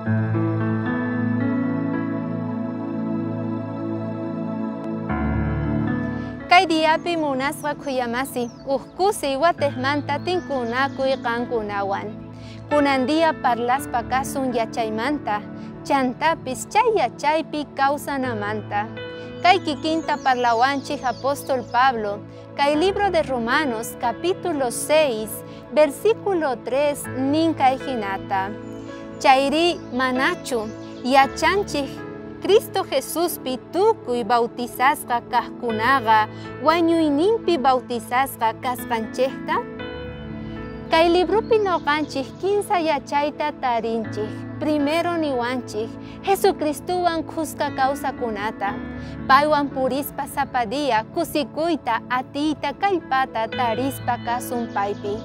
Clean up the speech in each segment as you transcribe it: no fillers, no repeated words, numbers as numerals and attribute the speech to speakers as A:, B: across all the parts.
A: Kay diapi munasqa khuyamasi, uj kusiy watejmanta tinkunakuy qankunawan. Kunan día parlaspa kasun yachaymanta, chantapis chay yachaypi kawsanamanta. Kay kikinta parlawanchik apóstol Pablo, kay libro de Romanos capítulo 6, versículo 3 nin kay hinata. Chayri manachu yachanchik Cristo Jesuspi tukuy bautizasqa kajkunaqa wañuyninpi bautizasqa kasqanchikta? Kay libropi noqanchik kinsa yachayta tarinchik. Primero niwanchik Jesucristuwan khuska kawsakunata. Paywan purispa sapa día kusikuyta atiyta kallpata tarispa kasun paypi.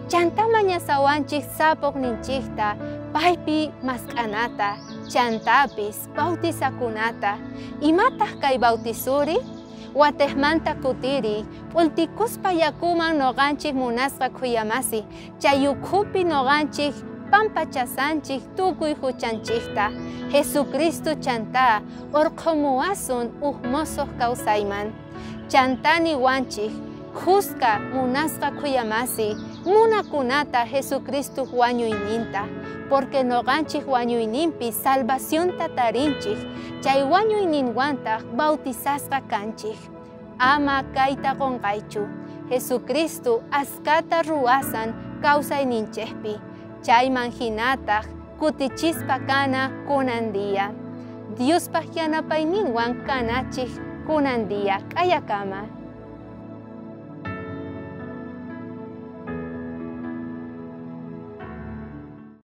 A: Chantá mañasawanchik sapojninchikta paypi mask'anata, chantapis bautizakunata. Imataq kay bautizuri? Watejmanta kutiri, p'ultikuspa yakuman noqanchik munasqa khuyamasi, chay ukhupi noqanchik pampachasanchik tukuy huchanchikta. Jesucristo chantá urqhumuwasun uj mosoq kawsayman. Chantá niwanchik khuska munasqa khuyamasi, munakunata Jesucristo wañuyninta, porque noqanchik wañuyninpi salvacionta tarinchik, chay wañuyninwantaq bautizasqa kanchik. Ama kayta qonqaychu, Jesucristo askata ruwasan kawsayninchikpi, chayman hinataq kutichispa kana kunan día. Diospaq yanapayninwan kanachik kunan día k'ayakama.